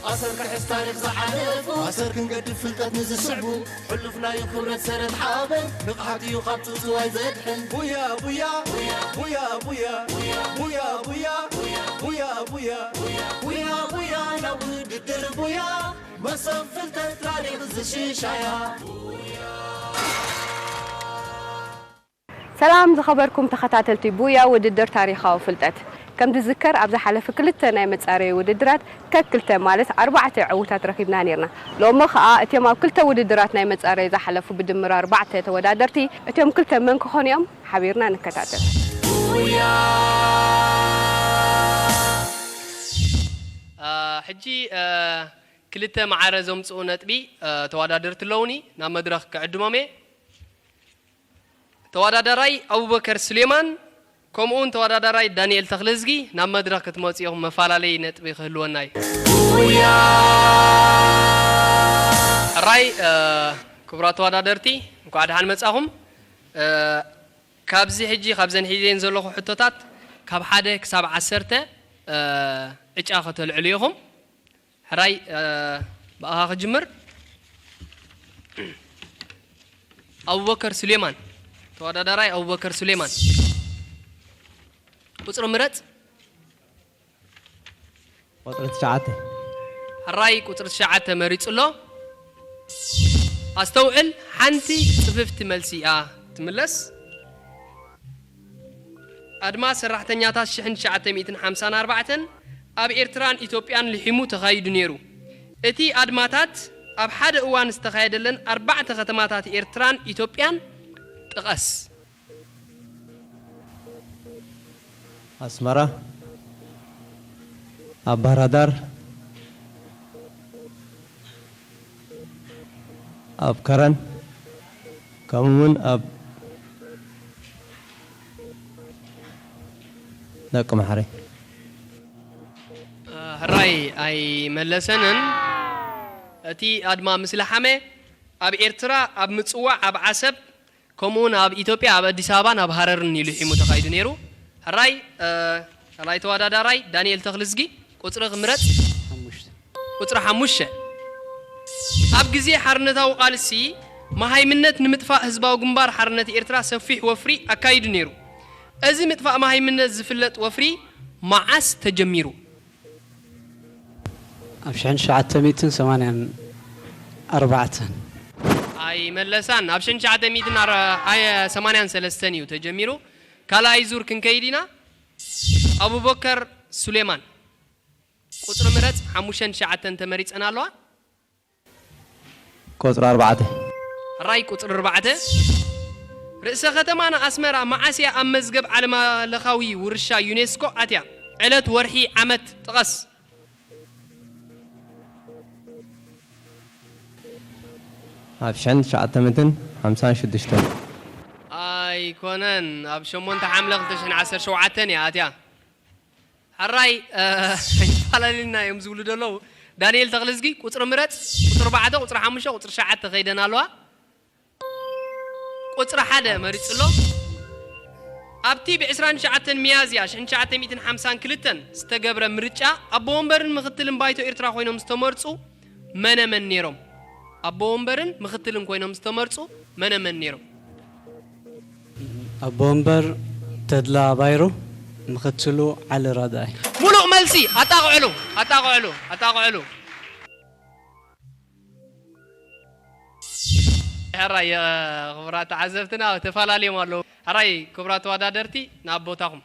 ኣሰር ክሕዝ ታሪኽ ዝሓለፉ፣ ኣሰር ክንገድፍ ፍልጠት ንዝስዕቡ፣ ሕሉፍ ናዩ ክብረት ሰረት ሓበን፣ ንቕሓት እዩ ካብ ጽውጽዋይ ዘድሕን። ቡያ ቡያ ቡያ ቡያ ቡያ ቡያ ቡያ ቡያ ቡያ ቡያ ቡያ ቡያ ናብ ውድድር ቡያ፣ መሶብ ፍልጠት ታሪኽ ዝሽሻያ። ሰላም ዝኸበርኩም ተኸታተልቲ ቡያ ውድድር ታሪኻዊ ፍልጠት። ከም ዝዝከር ኣብ ዝሓለፉ ክልተ ናይ መጻረዪ ውድድራት ከክልተ ማለት ኣርባዕተ ዕዉታት ረኺብና ኔርና። ሎሚ ኸኣ እቲኦም ኣብ ክልተ ውድድራት ናይ መጻረዪ ዝሓለፉ ብድምር ኣርባዕተ ተወዳደርቲ እቲኦም ክልተ መን ክኾኑ እዮም ሓቢርና ንከታተል። ሕጂ ክልተ ማዕረ ዘምፅኡ ነጥቢ ተወዳደርቲ ኣለውኒ ናብ መድረኽ ክዕድሞም እየ። ተወዳዳራይ ኣቡበከር ሱሌማን ከምኡውን ተወዳዳራይ ዳንኤል ተኽለዝጊ ናብ መድረኽ ክትመፁ ኢኹም። መፈላለዪ ነጥቢ ክህልወና እዩ። ሕራይ ክቡራት ተወዳደርቲ እንኳዕ ደሓን መፃኹም። ካብዚ ሕጂ ካብዘን ሒዘን ዘለኹ ሕቶታት ካብ ሓደ ክሳብ ዓሰርተ ዕጫ ከተልዕሉ ኢኹም። ሕራይ ብኣኻ ክጅምር። ኣቡበከር ሱሌማን፣ ተወዳዳራይ ኣቡበከር ሱሌማን። ቁፅሪ ምረፅ። ቁፅሪ ትሽዓተ። ሕራይ ቁፅሪ ትሽዓተ መሪፁ ኣሎ። ኣስተውዕል፣ ሓንቲ ፅፍፍቲ መልሲ እያ ትምለስ። ኣድማ ሰራሕተኛታት ሽሕን ትሽዓተ ሚእትን ሓምሳን ኣርባዕተን ኣብ ኤርትራን ኢትዮጵያን ልሒሙ ተኻይዱ ነይሩ። እቲ ኣድማታት ኣብ ሓደ እዋን ዝተኻየደለን ኣርባዕተ ከተማታት ኤርትራን ኢትዮጵያን ጥቐስ። ኣስመራ፣ ኣብ ባህርዳር፣ ኣብ ከረን ከምኡ እውን ኣብ ደቂ ማሕረይ። ሕራይ ኣይመለሰንን። እቲ ኣድማ ምስ ለሓመ ኣብ ኤርትራ ኣብ ምጽዋዕ ኣብ ዓሰብ ከምኡ እውን ኣብ ኢትዮጵያ ኣብ ኣዲስ ኣበባን ኣብ ሃረርን እዩ ልሒሙ ተኻይዱ ነይሩ። ሕራይ ካልኣይ ተወዳዳራይ ዳንኤል ተኽልዝጊ ቁጽሪ ክምረጽ። ቁጽሪ ሓሙሽተ። ኣብ ግዜ ሓርነታዊ ቃልሲ መሃይምነት ንምጥፋእ ህዝባዊ ግንባር ሓርነት ኤርትራ ሰፊሕ ወፍሪ ኣካይዱ ነይሩ። እዚ ምጥፋእ መሃይምነት ዝፍለጥ ወፍሪ መዓስ ተጀሚሩ? ኣብ ሽሕን ትሽዓተ ሚእትን ሰማንያን ኣርባዕተን። ኣይመለሳን። ኣብ ሽሕን ትሽዓተ ሚእትን ኣር- ኣይ- ሰማንያን ሰለስተን እዩ ተጀሚሩ። ካልኣይ ዙር ክንከይድ ኢና። ኣቡበከር ሱሌማን ቁጽሪ ምረጽ። ሓሙሽተን ትሽዓተን ተመሪጸን ኣለዋ። ቁጽሪ ኣርባዕተ። ሕራይ ቁጽሪ ኣርባዕተ። ርእሰ ከተማና ኣስመራ መዓስ እያ ኣብ መዝገብ ዓለም ለኻዊ ውርሻ ዩኔስኮ ኣትያ? ዕለት፣ ወርሒ፣ ዓመት ጥቐስ። ኣብ ሽሕን ትሽዓተ ሚእትን ሓምሳን ሽዱሽተን። ኣይኮነን፣ ኣብ ሸሞንተ ሓምለ ክልተ ሽሕን ዓሰርተ ሸውዓተን እያ ኣትያ። ሕራይ ይፈላለዩና እዮም ዝብሉ ዘለዉ። ዳንኤል ተኽልዝጊ ቁፅሪ ምረፅ። ቁፅሪ ኣርባዕተ፣ ቁፅሪ ሓሙሽተ፣ ቁፅሪ ትሽዓተ ከይደን ኣለዋ። ቁፅሪ ሓደ መሪፁ ኣሎ። ኣብቲ ብ ዕስራን ትሽዓተን ሚያዝያ ሽሕን ትሽዓተ ሚእትን ሓምሳን ክልተን ዝተገብረ ምርጫ ኣቦ ወንበርን ምኽትልን ባይቶ ኤርትራ ኮይኖም ዝተመርፁ መነ መን ነይሮም? ኣቦ ወንበርን ምኽትልን ኮይኖም ዝተመርፁ መነ መን ነይሮም? ኣቦ ወንበር ተድላ ባይሩ፣ ምኽትሉ ዓሊ ራዳይ። ሙሉእ መልሲ። ኣጣቕዕሉ፣ ኣጣቕዕሉ፣ ኣጣቕዕሉ። ሕራይ ክቡራት ተዓዘብትና ተፈላለዮም ኣለዉ። ሕራይ ክቡራት ተወዳደርቲ ናብ ቦታኹም።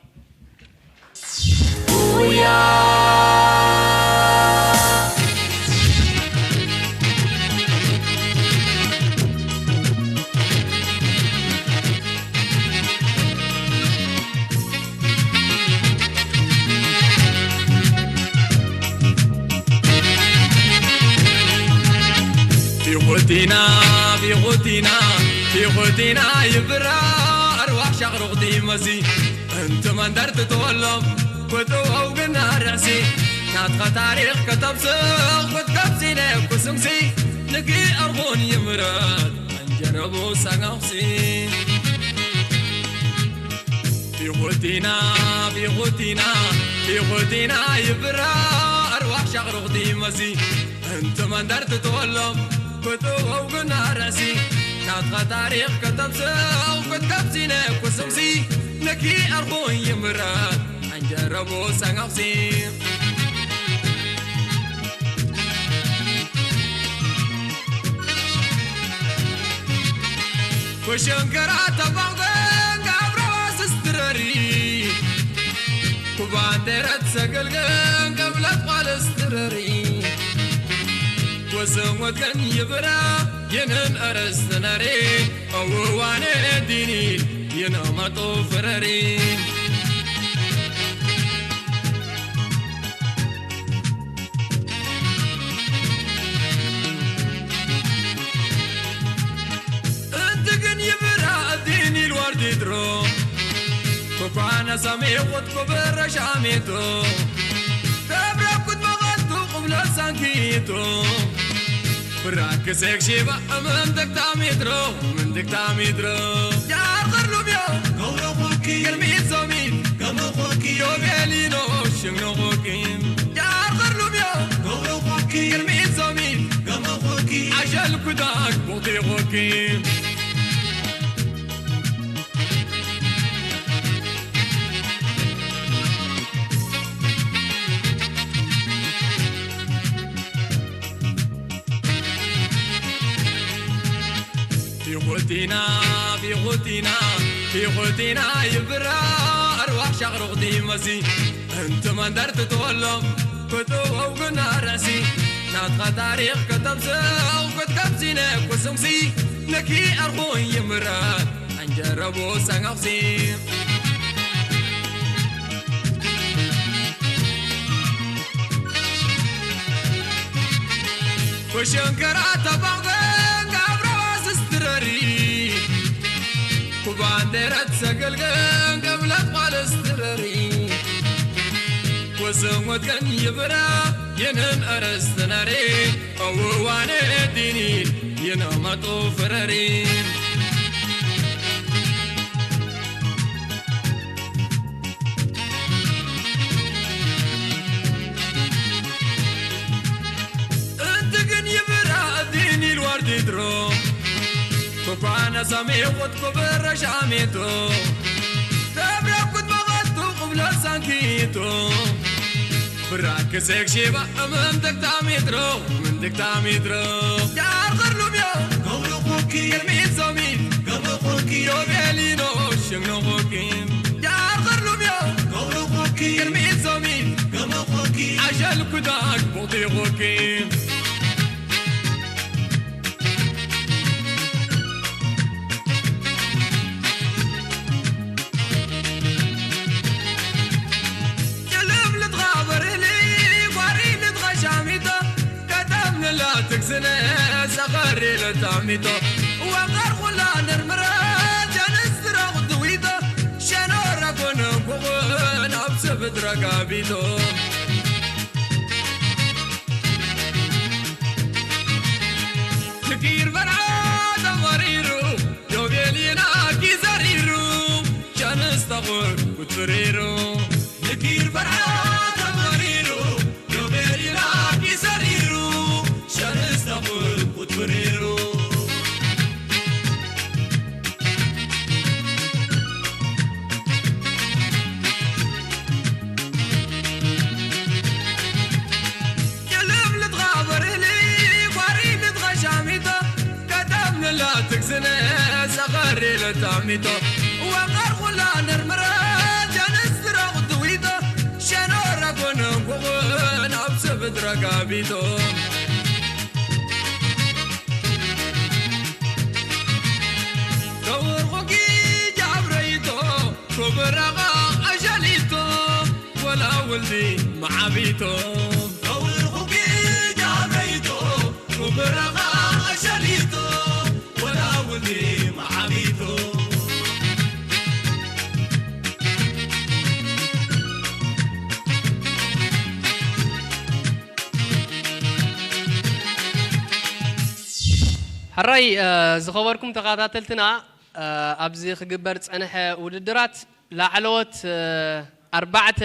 ፊኹቲና ፊኹቲና ፊኹቲና ይብራ ኣርዋሕ ሻቕሩቕቲ መሲ እንቲ መንደር ትትወሎም ክትወው ግና ርዕሲ ናትኻ ታሪኽ ከተብስኽ ክትከብሲነ ኩስምሲ ንጊ ኣርኹን ይምረት ኣንጀረቡ ሰጋኽሲ ፊኹቲና ፊኹቲና ፊኹቲና ይብራ ኣርዋሕ ሻቕሩቕቲ መሲ እንተ መንደር ትተወሎም ክትወው ግና ርእሲ ናትኻ ታሪኽ ከተምስው ክትከብሲነ ኩስምሲ ነኪ ኣርኹ ይምረት ኣንጀረቡ ሰንጋቕሲ ኩሸንከራ ተባንገን ጋብረዋ ስስትረሪ ኩባንዴረት ሰገልገን ገብለት ቋል ስትረሪ ወሰንወት ከን ይብራ የነን ኣረስትነሪ ኣወዋነ ዲኒ የነመጦ ፍረሪ እንት ግን ይብራ እዲን ኢልዋርዲድሮ ኮኳነ ሰሜ ወትኮ በረሻሜቶ ተብረኩት መቐቱ ቁብለ ሳንኪቶ ብራክ ሴክሺባ እምን ደክታሚድሮ ምን ደክታሚድሮ ጃርቅር ሉብዮ ገብረኹኪ ቅድሚት ሶሚት ገመኹኪ ዮቤሊኖ ሽግኖኹኪ ጃርቅር ሉብዮ ገብረኹኪ ቅድሚት ሶሚት ገመኹኪ ዓሸል ኩዳክ ቦቴኹኪ ፊኹቲና ፊኹቲና ፊኹቲና ይብራ ኣርዋሕ ሻቕሩቕቲ መሲ እንተ መንደር ትተወሎም ክትወው ግና ርእሲ ናትኻ ታሪኽ ከተምስው ክትከብሲነ ኩስምሲ ነኪ ኣርኹ ይምረት ኣንጀረቡ ሰንጋቕሲ ኩሸንከራ ተባንገን ጋብረዋ ስስትረሪ ኩባንዴረት ሰገልገን ገብለት ቋል ስትረሪ ወሰንወት ከን ይብራ የነን ኣረስትነሪ ኣወዋነ ዲኒ የነመጦ ፍረሪ እንት ግን ይብራ እዲን ኢልዋርዲድሮ ኮኳነ ሰሜ ወትኮ በረሻሜቶ ተብረኩት መቐቱ ቁብለ ሳንኪቶ ብራክ ሴክሺባ እምን ደክታሚድሮ ምን ደክታሚድሮ ጃርቅር ሉብዮ ገብረኹኪ ቅድሚት ሶሚት ገመኹኪ ዮቤሊኖ ሽግኖኹኪ ጃርቅር ሉብዮ ገብረኹኪ ቅድሚት ሶሚት ገመኹኪ ዓሸል ኩዳክ ቦቴኹኪ ጭልም ልትኻበርሊ ጓሪ ልትኸሻሚቶ ከተምንላ ትግስነ ሰኸሪ ልታሚቶ ወቐር ኹላ ንርምረ ጀንስትረቕ ድዊቶ ሸኖረ ኮነ ኩኹን ኣብ ስብት ረጋቢቶ ትኪር በርዓ ተመሪሩ ዮቤሊና ኪዘሪሩ ሸንስተኹር ኩትሪሩ ንኪር በርዓ ተመሪሩ ዮቤሊና ኪዘሪሩ ሸንስተኹር ኩትሪሩ ጭልም ልትኻበርሊ ጓሪ ልትኸሻሚቶ ከተምንላ ትግስነ ሰኸሪ ልታሚቶ ወቐር ኹላ ንርምረ ጀንስትረቕ ድዊቶ ሸኖረ ኮነ ኩኹን ኣብ ስብት ረጋቢቶ ከውርኹኪ ጃብረይቶ ክብረቓ ኣሸሊቶ ወላ ውልዲ መዓቢቶ ከውርኹኪ ጃብረይቶ ክብረቓ ኣሸሊቶ ወላ ውልዲ መዓቢቶ ሕራይ ዝኸበርኩም ተኸታተልትና ኣብዚ ክግበር ዝጸንሐ ውድድራት ላዕለዎት ኣርባዕተ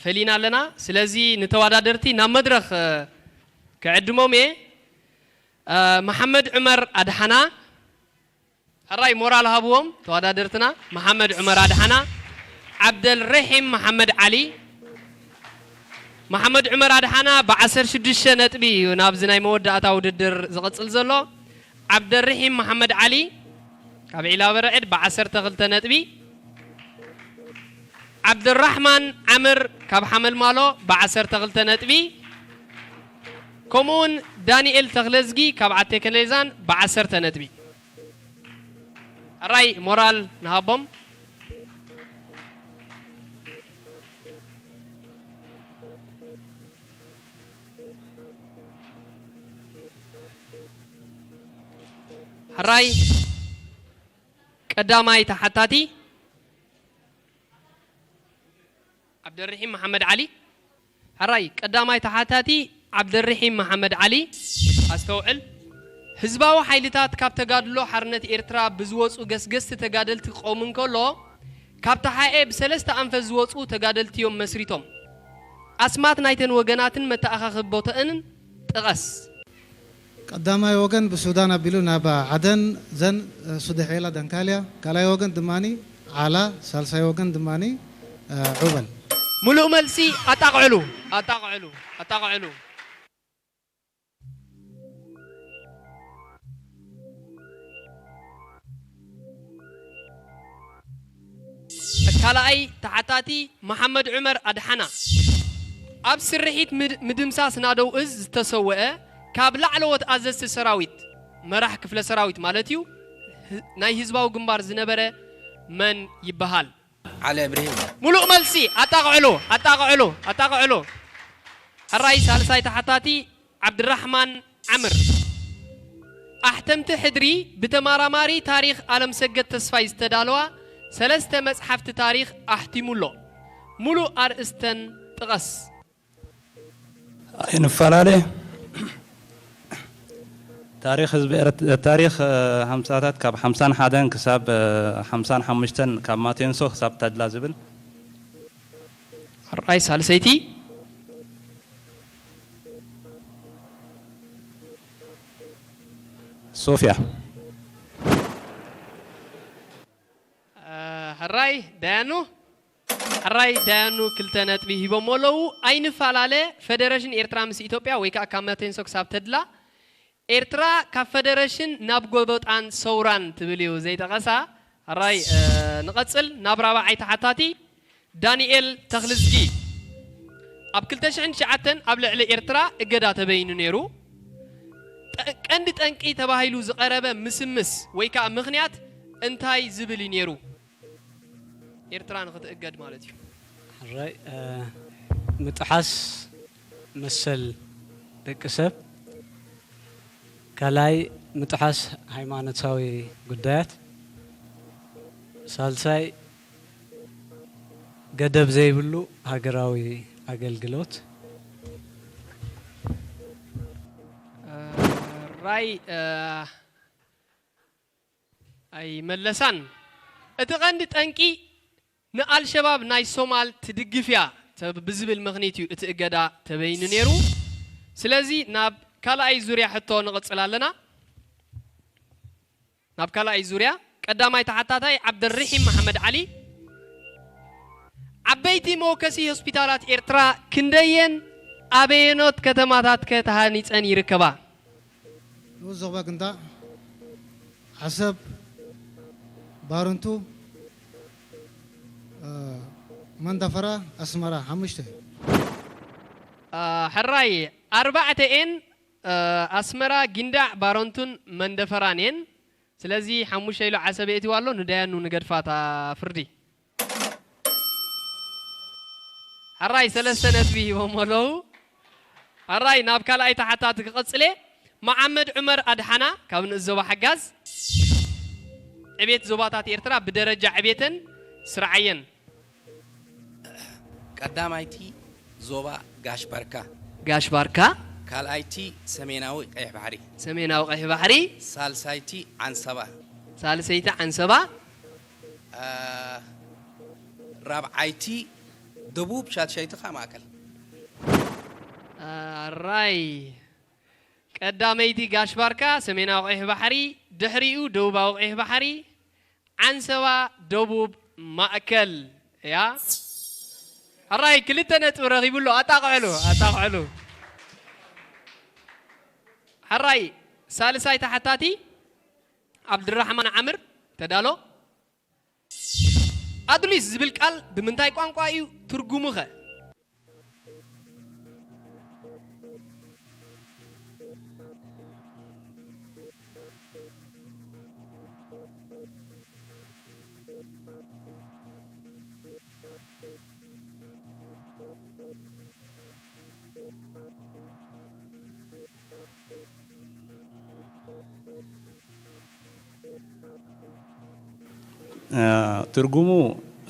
ፈሊና ኣለና። ስለዚ ንተወዳደርቲ ናብ መድረኽ፣ እ፣ ክዕድሞም እየ። እ፣ መሓመድ ዑመር ኣድሓና፣ ሕራይ ሞራል ሃብዎም ተወዳደርትና። መሓመድ ዑመር ኣድሓና፣ ዓብደልረሒም መሓመድ ዓሊ። መሓመድ ዑመር ኣድሓና ብዓሰርተ ሽዱሽተ ነጥቢ እዩ ናብዚ ናይ መወዳእታ ውድድር ዝቕጽል ዘሎ። ዓብደልረሒም መሓመድ ዓሊ ካብ ዒላ በርዕድ ብዓሰርተ ክልተ ነጥቢ፣ ዓብደራሕማን ዓምር ካብ ሓመልማሎ ብዓሰርተ ክልተ ነጥቢ፣ ከምኡውን ዳንኤል ተኽለዝጊ ካብ ዓቴ ከሌዛን ብዓሰርተ ነጥቢ። ሕራይ ሞራል ንሃቦም። ሕራይ ቀዳማይ ተሓታቲ ዓብደርሒም መሓመድ ዓሊ። ሕራይ ቀዳማይ ተሓታቲ ዓብደርሒም መሓመድ ዓሊ። ኣስተውዕል። ህዝባዊ ሓይልታት ካብ ተጋድሎ ሓርነት ኤርትራ ብዝወጹ ገስገስቲ ተጋደልቲ ክቐውም እንከሎ፣ ካብ ተሓኤ ብሰለስተ ኣንፈት ዝወጹ ተጋደልቲ እዮም መስሪቶም። ኣስማት ናይተን ወገናትን መተኣኻኸቢ ቦተአንን ጥቐስ። ቀዳማይ ወገን ብሱዳን ኣቢሉ ናብ ዓደን ዘን፣ እ፣ ሱደሔላ ደንካልያ፣ ካልኣይ ወገን ድማኒ ዓላ፣ ሳልሳይ ወገን ድማኒ፣ እ፣ ዑበል። ምሉእ መልሲ ኣጣቕዕሉ፣ ኣጣቕዕሉ፣ ኣጣቕዕሉ። ካልኣይ ተሓታቲ መሓመድ ዑመር ኣድሓና። ኣብ ስርሒት ምድ-፣ ምድምሳስ ናደው እዝ ዝተሰወአ ካብ ላዕለዎት ኣዘዝቲ ሰራዊት፣ መራሕ ክፍለ ሰራዊት ማለት እዩ፣ ህ-፣ ናይ ህዝባዊ ግንባር ዝነበረ መን ይበሃል? ዓሊ እብርሂም። ሙሉእ መልሲ። ኣጣቕዕሉ፣ ኣጣቕዕሉ፣ ኣጣቕዕሉ። ሕራይ ሳልሳይ ተሓታቲ ዓብድራሕማን ዓምር። ኣሕተምቲ ሕድሪ ብተመራማሪ ታሪኽ ኣለምሰገድ ተስፋይ ዝተዳለዋ ሰለስተ መጽሓፍቲ ታሪኽ ኣሕቲሙ ኣሎ። ሙሉእ ኣርእስተን ጥቐስ። ኣይንፈላለ። ታሪኽ ህዝቢ ኤርት-፣ ታሪኽ፣ እ፣ ሓምሳታት ካብ ሓምሳን ሓደን ክሳብ፣ እ፣ ሓምሳን ሓሙሽተን ካብ ማቴንሶ ክሳብ ተድላ ዝብል። ሕራይ ሳልሰይቲ። ሶፍያ። እ፣ ሕራይ ዳያኑ። ሕራይ ዳያኑ ክልተ ነጥቢ ሂቦሞ ኣለዉ። ኣይንፈላለ፣ ፈደረሽን ኤርትራ ምስ ኢትዮጵያ ወይ ከኣ ካብ ማቴንሶ ክሳብ ተድላ፣ ኤርትራ ካብ ፈደረሽን ናብ ጎበጣን ሰውራን ትብል እዩ ዘይጠቐሳ። ሕራይ፣ እ፣ ንቐጽል ናብ ራብዓይ ተሓታቲ ዳንኤል ተኽልዝጊ። ኣብ ክልተ ሽሕን ትሽዓተን ኣብ ልዕሊ ኤርትራ እገዳ ተበይኑ ነይሩ። ጠ-፣ ቀንዲ ጠንቂ ተባሂሉ ዝቐረበ ምስምስ ወይ ከኣ ምኽንያት እንታይ ዝብል እዩ ነይሩ? ኤርትራ ንኽትእገድ ማለት እዩ። ሕራይ፣ እ፣ ምጥሓስ መሰል ደቂ ሰብ፣ ካልኣይ ምጥሓስ ሃይማኖታዊ ጉዳያት፣ ሳልሳይ ገደብ ዘይብሉ ሃገራዊ ኣገልግሎት። ራይ፣ እ፣ ኣይመለሳን። እቲ ቀንዲ ጠንቂ ንኣልሸባብ ናይ ሶማል ትድግፍ እያ ተ-፣ ብዝብል ምኽኒት እዩ እቲ እገዳ ተበይኑ ነይሩ። ስለዚ ናብ ካልኣይ ዙርያ ሕቶ ንቕጽል ኣለና። ናብ ካልኣይ ዙርያ ቀዳማይ ተሓታታይ ዓብደልርሒም መሓመድ ዓሊ። ዓበይቲ መወከሲ ሆስፒታላት ኤርትራ ክንደየን ኣበየኖት ከተማታትከ ተሃኒጸን ይርከባ? ንኡስ ዞባ ግንዳዕ፣ ዓሰብ፣ ባረንቱ፣ እ፣ መንደፈራ፣ ኣስመራ፣ ሓሙሽተ። እ፣ ሕራይ ኣርባዕተ እየን፣ እ፣ ኣስመራ፣ ጊንዳዕ፣ ባረንቱን መንደፈራን እየን። ስለዚ ሓሙሽተ ኢሉ ዓሰብ የእትዋ ኣሎ፣ ንዳያኑ ንገድፋ እታ ፍርዲ። ሕራይ ሰለስተ ነጥቢ ሂቦም ኣለዉ። ሕራይ ናብ ካልኣይ ተሓታቲ ክቐጽል እየ። መዓመድ ዑመር ኣድሓና ካብ ንኡስ ዞባ ሓጋዝ። ዕቤት ዞባታት ኤርትራ ብደረጃ ዕቤተን ስርዓየን። ቀዳማይቲ ዞባ ጋሽ ባርካ። ጋሽ ባርካ። ካልኣይቲ ሰሜናዊ ቀይሕ ባሕሪ። ሰሜናዊ ቀይሕ ባሕሪ። ሳልሳይቲ ዓንሰባ። ሳልሰይቲ ዓንሰባ። አ፣ ራብዓይቲ ደቡብ ሻድሻይቲ ከዓ ማእከል። ራይ ቀዳመይቲ ጋሽ ባርካ ሰሜናዊ ቀይሕ ባሕሪ፣ ድሕሪኡ ደቡባዊ ቀይሕ ባሕሪ፣ ዓንሰባ ደቡብ ማእከል እያ። ሕራይ ክልተ ነጥቢ ረኺቡ ኣሎ። ኣጣቕዕሉ፣ ኣጣቕዕሉ። ሕራይ ሳልሳይ ተሓታቲ ዓብድራሕማን ዓምር፣ ተዳሎ። ኣዱሊስ ዝብል ቃል ብምንታይ ቋንቋ እዩ ትርጉሙኸ? ትርጉሙ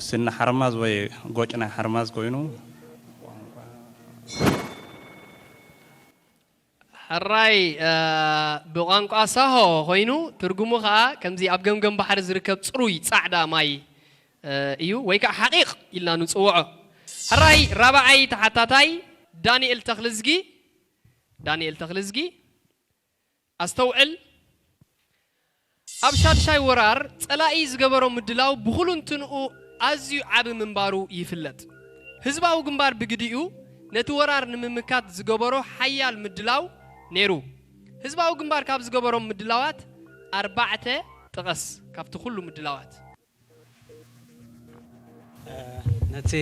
ስኒ ሓርማዝ ወይ ጎጭ ናይ ሓርማዝ ኮይኑ ሕራይ ብቋንቋ ሳሆ ኮይኑ ትርጉሙ ከዓ ከምዚ ኣብ ገምገም ባሕሪ ዝርከብ ፅሩይ ፃዕዳ ማይ እዩ ወይ ከዓ ሓቂቕ ኢልና ንፅውዖ። ሕራይ ራብዓይ ተሓታታይ ዳንኤል ተኽልዝጊ ዳንኤል ተኽልዝጊ ኣስተውዕል። ኣብ ሻድሻይ ወራር ጸላኢ ዝገበሮ ምድላው ብኹልንትንኡ ኣዝዩ ዓቢ ምንባሩ ይፍለጥ። ህዝባዊ ግንባር ብግዲኡ ነቲ ወራር ንምምካት ዝገበሮ ሓያል ምድላው ነይሩ። ህዝባዊ ግንባር ካብ ዝገበሮም ምድላዋት ኣርባዕተ ጥቐስ ካብቲ ኩሉ ምድላዋት። ነቲ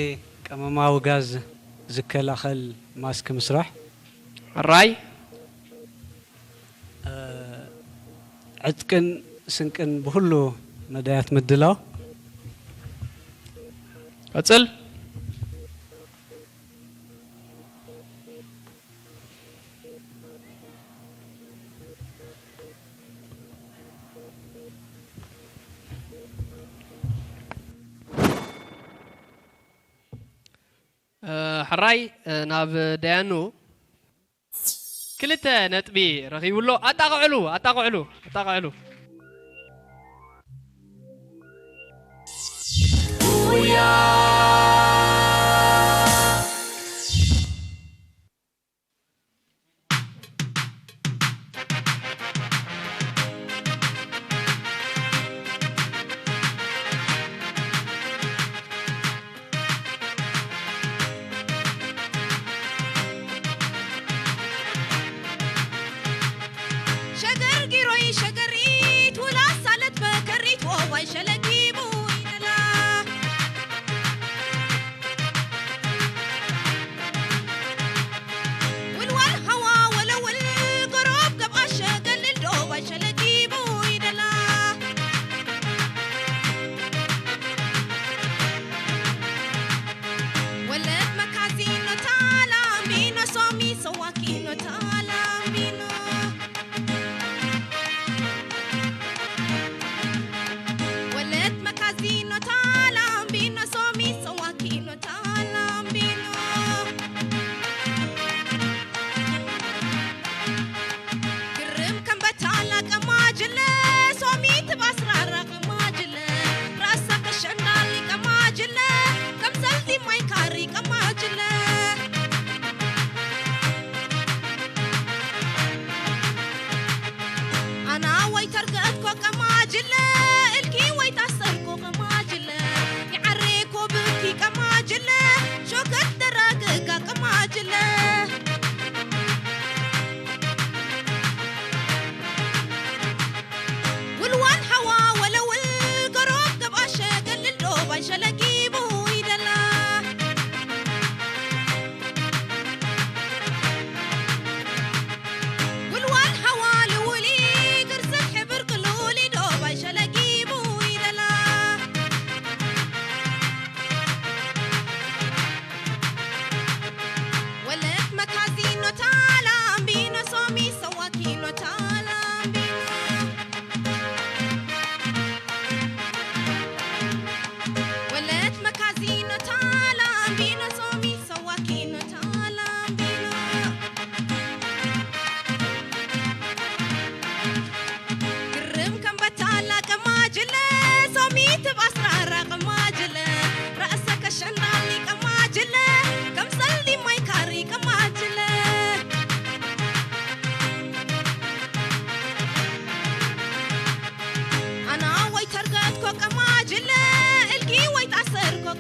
ቀመማዊ ጋዝ ዝከላኸል ማስክ ምስራሕ። ሕራይ ዕጥቅን ስንቅን ብኹሉ መዳያት ምድላው። ቀጽል። ሕራይ ናብ ደያኑ ክልተ ነጥቢ ረኺቡ ኣሎ። ኣጣቕዕሉ ኣጣቕዕሉ ኣጣቕዕሉ።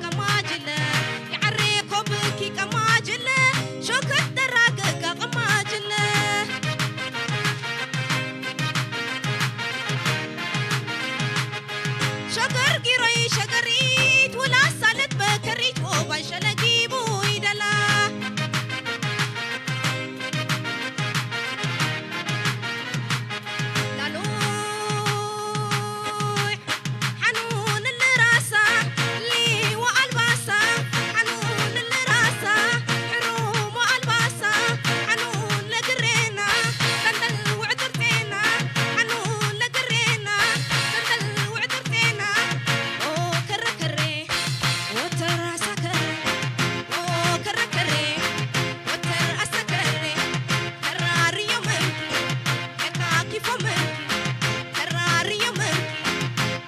ቀማጅለ ይዓሬ ኮብኪ ቀማጅለ ሾከት ደራገጋ ቀማጅለ ሸገር ጊሮይ ሸገሪት ውላሳለት በከሪት ወባይ ሸለጊቡ ይደላ ላሉይ ሓኑን ልራሳ ሊዋ ኣልባሳ ሓኑን ልራሳ ሕሩሞ ኣልባሳ ሓኑን ለግሬና ሰንደል ውዕጥርጤና ሓኑን ለግሬና ሰንደል ውዕጥርጤና ኦ ከረከሬ ወተራሳ ከሬ ኦ ከረከሬ ወተር ኣሰከሬ ከራርዮ መንኪ ለካኪፎ መንኪ ከራርዮ መንኪ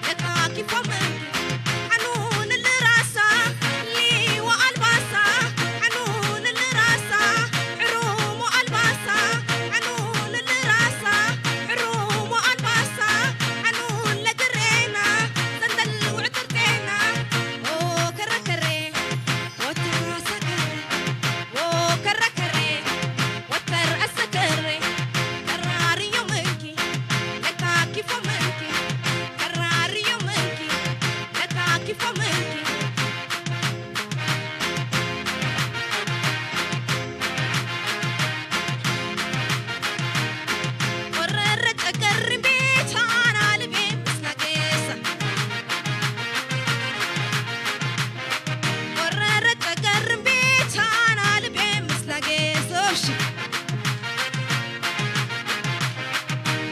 ለካኪፎ መንኪ ሓኑን ልራሳ ሊዋ ኣልባሳ ሓኑን ልራሳ ሕሩሞ ኣልባሳ ሓኑን ልራሳ ሕሩሞ ኣልባሳ ሓኑን ለግሬና ሰንደል ውዕጥርጤና ኦ ከረከሬ ወተር ኣሰከሬ ኦ ከረከሬ ወተር ኣሰከሬ ከራርዮ መንኪ ለካኪፎ መንኪ ከራርዮ መንኪ ለካኪፎ መንኪ ወረረ ጨገር ቤታና ልቤ ምስናጌሳ ወረረ ጨገር ቤታና ልቤ ምስናጌሳ እሺ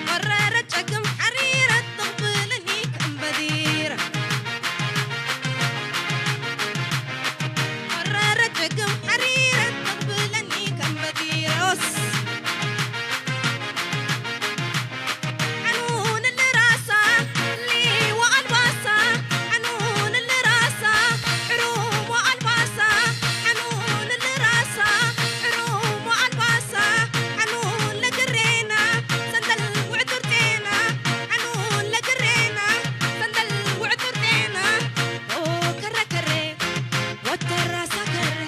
ወረረ ጨግም ሓሪረ ትቕብልኒ ከም በዲረ ወረረ ጨግም ሓሪረ ትቕብለኒ ከም በዲረ ኦስ ሓኑን ልራሳ ሊዋ ኣልባሳ ሓኑን ልራሳ ሕሩሞ ኣልባሳ ሓኑን ልራሳ ሕሩሞ ኣልባሳ ሓኑን ለግሬና ሰንደል ውዕጥርጤና ሓኑን ለግሬና ሰንደል ውዕጥርጤና ኦ ከረከሬ ወተር ኣሰከሬ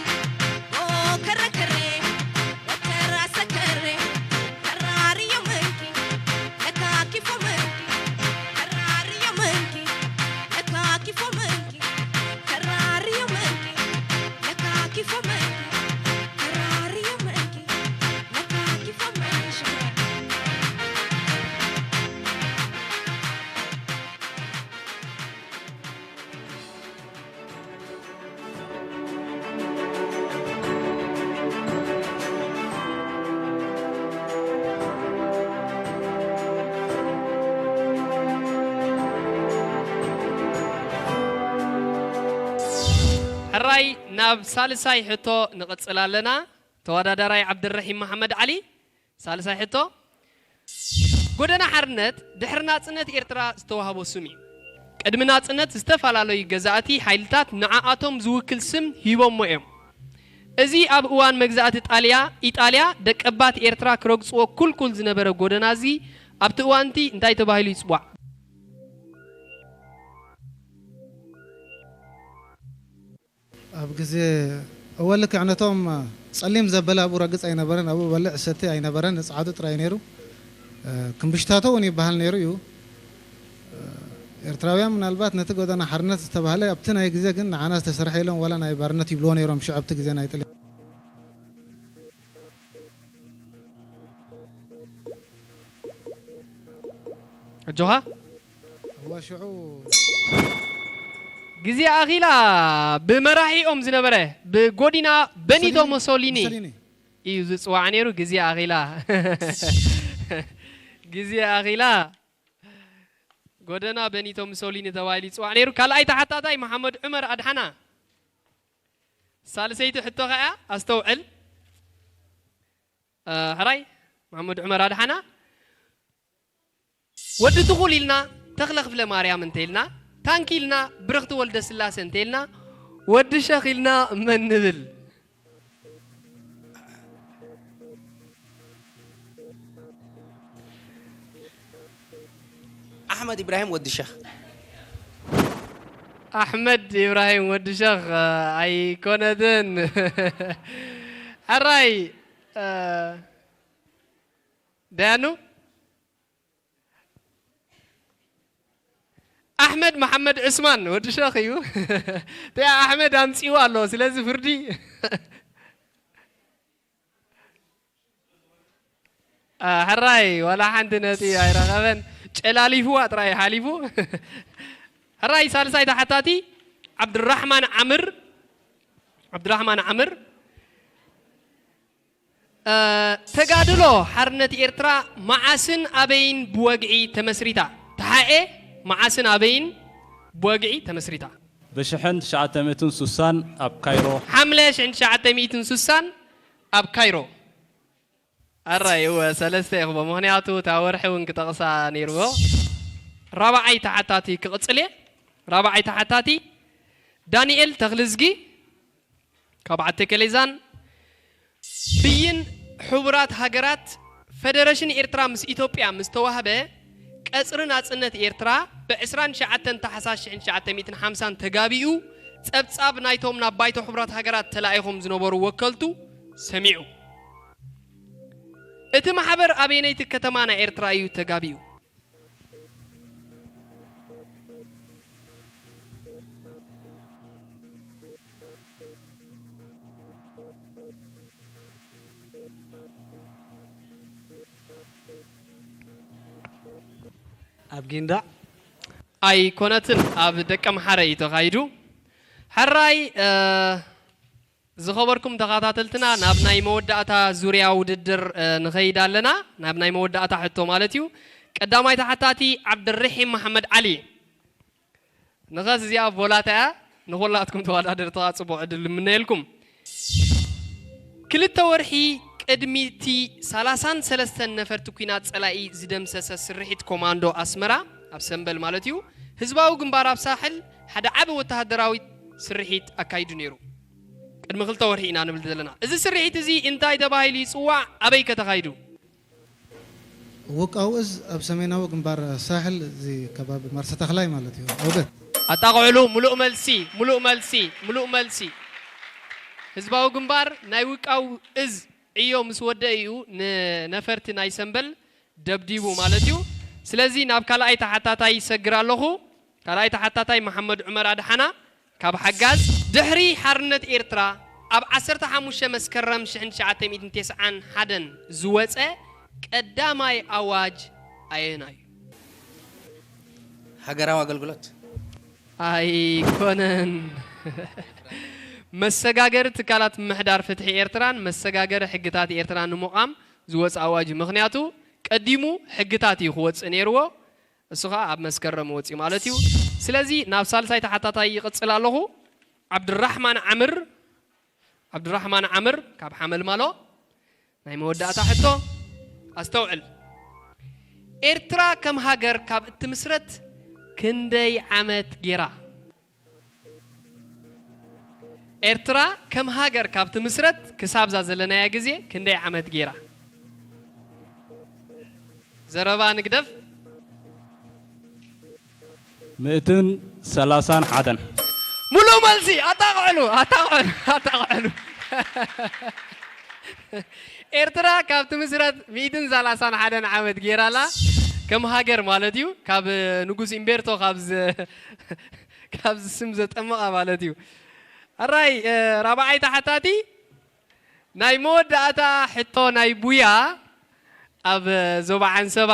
ኦ ከረከሬ ወተር ኣሰከሬ ከራርዮ መንኪ ለካኪፎ መንኪ ከራርዮ መንኪ ለካኪፎ መንኪ ከራርዮ መንኪ ለካኪፎ መንኪ ከራርዮ መንኪ ለካኪፎ መንኪ ሽኮር ሕራይ ናብ ሳልሳይ ሕቶ ንቕጽል ኣለና። ተወዳዳራይ ዓብድረሒም መሓመድ ዓሊ። ሳልሳይ ሕቶ፣ ጎደና ሓርነት ድሕሪ ናጽነት ኤርትራ ዝተዋህቦ ስም እዩ። ቅድሚ ናጽነት ዝተፈላለዩ ገዛእቲ ሓይልታት ንዓኣቶም ዝውክል ስም ሂቦሞ እዮም። እዚ ኣብ እዋን መግዛእቲ ጣልያ፣ ኢጣልያ፣ ደቀባት ኤርትራ ክረግጽዎ ኩልኩል ዝነበረ ጎደና እዚ ኣብቲ እዋንቲ እንታይ ተባሂሉ ይጽዋዕ? ኣብ ግዜ እወ ልክዕ ነቶም ጸሊም ዘበለ ኣብኡ ረግጽ ኣይነበረን፣ ኣብኡ በልዕ ሰቲ ኣይነበረን፣ ንጽዓቱ ጥራይ ነይሩ። እ፣ ክምብሽታቶ እውን ይበሃል ነይሩ እዩ። እ፣ ኤርትራውያን ምናልባት ነቲ ጎደና ሓርነት ዝተባህለ ኣብቲ ናይ ግዜ ግን ንዓና ዝተሰርሐ ኢሎም ዋላ ናይ ባርነት ይብልዎ ነይሮም ሽዑ ኣብቲ ግዜ ናይ ጥልያን። ኣጆኻ። እዋ ሽዑ ግዜ ኣኺላ ብመራሒኦም ዝነበረ ብጎዲና በኒቶ መሶሊኒ እዩ ዝጽዋዕ ነይሩ። ግዜ ኣኺላ ግዜ ኣኺላ ጎደና በኒቶ ሙሶሊኒ ተባሂሉ ይጽዋዕ ነይሩ። ካልኣይ ተሓታታይ መሓመድ ዑመር ኣድሓና። ሳልሰይቲ ሕቶ ከኣ ኣስተውዕል። እ፣ ሕራይ መሓመድ ዑመር ኣድሓና። ወዲ ትኹል ኢልና ተኽለ ክፍለ ማርያም እንተ ኢልና፣ ታንኪ ኢልና ብርኽቲ ወልደ ስላሴ እንተ ኢልና፣ ወዲ ሸኽ ኢልና መን ንብል? ኣሕመድ ኢብራሂም ወዲ ሸኽ። ኣሕመድ ኢብራሂም ወዲ ሸኽ ኣይኮነትን። ሕራይ ደያኑ። ኣሕመድ መሓመድ ዑስማን ወዲ ሸኽ እዩ። እቲኣ ኣሕመድ ኣምጺኡ ኣሎ። ስለዚ ፍርዲ ሕራይ ዋላ ሓንቲ ነጥቢ ኣይረኸበን። ጨላሊፍዋ ጥራይ ሓሊፉ። ሕራይ ሳልሳይ ተሓታቲ ዓብድራሕማን ዓምር። ዓብድራሕማን ዓምር። ተጋድሎ ሓርነት ኤርትራ መዓስን ኣበይን ብወግዒ ተመስሪታ? ተሓኤ መዓስን ኣበይን ብወግዒ ተመስሪታ? ብሽሕን ትሽዓተ ሚእትን ሱሳን ኣብ ካይሮ። ሓምለ ሽሕን ትሽዓተ ሚእትን ሱሳን ኣብ ካይሮ። ኣራይ እወ ሰለስተ ይኽቦ፣ ምኽንያቱ እታ ወርሒ እውን ክጠቕሳ ነይርዎ። ራብዓይ ተሓታቲ ክቕጽል እየ። ራብዓይ ተሓታቲ ዳንኤል ተኽልዝጊ ካብ ዓተከሌዛን። ብይን ሕቡራት ሃገራት፣ ፈደረሽን ኤርትራ ምስ ኢትዮጵያ ምስ ተዋህበ፣ ቀጽሪ ናጽነት ኤርትራ ብ ዕስራን ትሽዓተን ታሕሳስ ሽሕን ትሽዓተ ሚእትን ሓምሳን ተጋቢኡ፣ ጸብጻብ ናይቶም ናብ ባይቶ ሕቡራት ሃገራት ተላኢኾም ዝነበሩ ወከልቱ ሰሚዑ። እቲ ማሕበር ኣበየነይቲ ከተማ ናይ ኤርትራ እዩ ተጋቢኡ? ኣብ ጊንዳዕ። ኣይኮነትን፣ ኣብ ደቀምሓረ እዩ ተኻይዱ። ሕራይ ዝኸበርኩም ተኸታተልትና፣ ናብ ናይ መወዳእታ ዙርያ ውድድር ንኸይድ ኣለና። ናብ ናይ መወዳእታ ሕቶ ማለት እዩ። ቀዳማይ ተሓታቲ ዓብድርሒም መሓመድ ዓሊ። ንኸስ እዚኣ ቮላታ እያ። ንኹላትኩም ተወዳደርቲ ከዓ ጽቡቕ ዕድል ንምነየልኩም። ክልተ ወርሒ ቅድሚ እቲ ሰላሳን ሰለስተን ነፈርቲ ኲናት ጸላኢ ዝደምሰሰ ስርሒት ኮማንዶ ኣስመራ፣ ኣብ ሰምበል ማለት እዩ፣ ህዝባዊ ግንባር ኣብ ሳሕል ሓደ ዓቢ ወተሃደራዊ ስርሒት ኣካይዱ ነይሩ። ቅድሚ ክልተ ወርሒ ኢና ንብል ዘለና። እዚ ስርሒት እዚ እንታይ ተባሂሉ ይጽዋዕ? ኣበይ ከ ተኻይዱ? ውቃው እዝ ኣብ ሰሜናዊ ግንባር ሳሕል እዚ ከባቢ ማርሰ ተኽላይ ማለት እዩ። ኦገት። ኣጣቕዕሉ። ሙሉእ መልሲ፣ ሙሉእ መልሲ፣ ሙሉእ መልሲ። ህዝባዊ ግንባር ናይ ውቃው እዝ ዕዮ ምስ ወደአ እዩ ንነፈርቲ ናይ ሰምበል ደብዲቡ ማለት እዩ። ስለዚ ናብ ካልኣይ ተሓታታይ ይሰግር ኣለኹ። ካልኣይ ተሓታታይ መሓመድ ዑመር ኣድሓና ካብ ሓጋዝ። ድሕሪ ሓርነት ኤርትራ ኣብ ዓሰርተ ሓሙሽተ መስከረም ሽሕን ትሽዓተ ሚእትን ተስዓን ሓደን ዝወጸ ቀዳማይ ኣዋጅ ኣየናይ እዩ? ሃገራዊ ኣገልግሎት። ኣይኮነን። መሰጋገሪ ትካላት ምምሕዳር ፍትሒ ኤርትራን መሰጋገሪ ሕግታት ኤርትራ ንምቋም ዝወፀ ኣዋጅ እዩ። ምኽንያቱ ቀዲሙ ሕግታት እዩ ክወፅእ ነይርዎ። እሱ ኸዓ ኣብ መስከረም ወፂኡ ማለት እዩ። ስለዚ ናብ ሳልሳይ ተሓታታይ ይቕፅል ኣለኹ። ዓብድራሕማን ዓምር፣ ዓብድራሕማን ዓምር ካብ ሓመልማሎ። ናይ መወዳእታ ሕቶ ኣስተውዕል። ኤርትራ ከም ሃገር ካብ እትምስረት ክንደይ ዓመት ጌራ? ኤርትራ ከም ሃገር ካብ ትምስረት ክሳብዛ ዘለናያ ግዜ ክንደይ ዓመት ጌራ? ዘረባ ንግደፍ። ምእትን ሰላሳን ሓደን። ሙሉእ መልሲ። ኣጣቕዕሉ፣ ኣጣቕዕሉ፣ ኣጣቕዕሉ። ኤርትራ ካብ ትምስረት ሚእትን ሰላሳን ሓደን ዓመት ጌራ ኣላ። ከም ሃገር ማለት እዩ። ካብ ንጉስ ኢምቤርቶ ካብ ዝ-፣ ካብ ዝስም ዘጠመቐ ማለት እዩ። ኣራይ፣ እ፣ ራብዓይ ተሓታቲ ናይ መወዳእታ ሕቶ ናይ ቡያ ኣብ ዞባ ዓንሰባ፣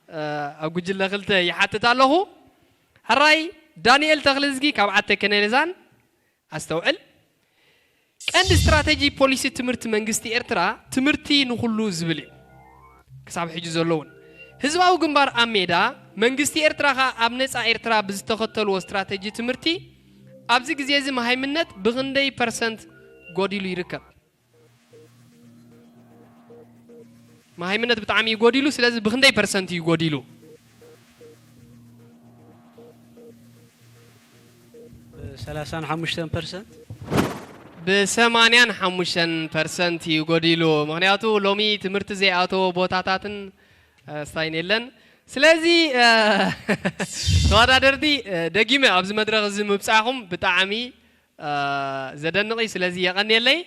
እ፣ ኣብ ጉጅለ ክልተ ይሓትት ኣለኹ። ሕራይ ዳንኤል ተኽልዝጊ ካብ ዓተ ከነሌዛን። ኣስተውዕል። ቀንዲ ስትራተጂ ፖሊሲ ትምህርቲ መንግስቲ ኤርትራ ትምህርቲ ንኹሉ ዝብል እዩ። ክሳብ ሕጂ ዘሎ እውን። ህዝባዊ ግንባር ኣብ ሜዳ፣ መንግስቲ ኤርትራ ኸኣ ኣብ ነጻ ኤርትራ ብዝተኸተልዎ ስትራተጂ ትምህርቲ ኣብዚ ግዜ እዚ መሃይምነት ብኽንደይ ፐርሰንት ጎዲሉ ይርከብ? መሃይምነት ብጣዕሚ እዩ ጎዲሉ። ስለዚ ብኽንደይ ፐርሰንት እዩ ጎዲሉ? ብሰላሳን ሓሙሽተን ፐርሰንት። ብሰማንያን ሓሙሽተን ፐርሰንት እዩ ጎዲሉ። ምኽንያቱ ሎሚ ትምህርቲ ዘይኣተዎ ቦታታትን፣ እ፣ ስታይን የለን። ስለዚ ተወዳደርቲ፣ ደጊመ ኣብዚ መድረኽ እዚ ምብጻኹም ብጣዕሚ ዘደንቕ እዩ። ስለዚ የቐንየለይ።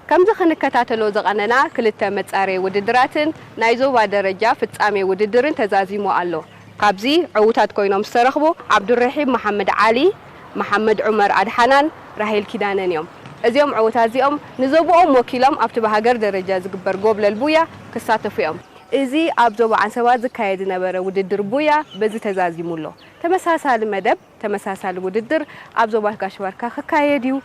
ከምዚ ክንከታተሎ ዝቐነና ክልተ መጻረዪ ውድድራትን ናይ ዞባ ደረጃ ፍጻሜ ውድድርን ተዛዚሙ ኣሎ። ካብዚ ዕዉታት ኮይኖም ዝተረኽቡ ዓብዱረሒም መሓመድ ዓሊ፣ መሓመድ ዑመር ኣድሓናን ራሄል ኪዳነን እዮም። እዚኦም ዕዉታት እዚኦም ንዞብኦም ወኪሎም ኣብቲ ብሃገር ደረጃ ዝግበር ጎብለል ቡያ ክሳተፉ እዮም። እዚ ኣብ ዞባ ዓንሰባ ዝካየድ ዝነበረ ውድድር ቡያ በዚ ተዛዚሙ ኣሎ። ተመሳሳሊ መደብ፣ ተመሳሳሊ ውድድር ኣብ ዞባ ጋሽ ባርካ ክካየድ እዩ።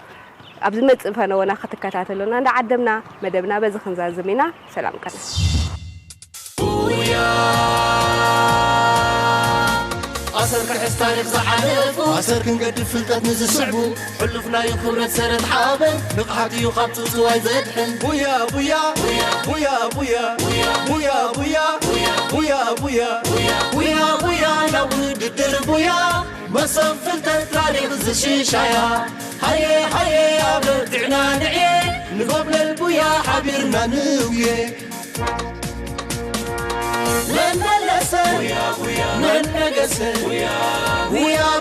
ኣብ ዝመጽእ ፈነወና ክትከታተሉና እንዳዓደምና መደብና በዚ ክንዛዝም ኢና። ሰላም ቀና። ኣሰር ክሕዝ ታሪኽ ዝሓለፉ ኣሰር ክንገድፍ ፍልጠት ንዝስዕቡ ሕሉፍ ናይ ክብረት ሰረት ሓበን ንቕሓት እዩ ካብ ጽውጽዋይ ዘድሕን ቡያ ቡያ ቡያ ቡያ ቡያ ቡያ ቡያ ቡያ ቡያ ቡያ ቡያ ናብ ውድድር ቡያ መሰብ ፍልጠት ታሪኽ ዝሽሻያ ሃየ ሃየ ኣበርቲዕና ንዕየ ንጎብለል ቡያ ሓቢርና ንውየ መመለሰ መነገሰ ቡያ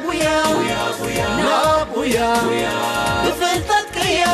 ቡያ ናብ ቡያ ብፍልጠት ቅያ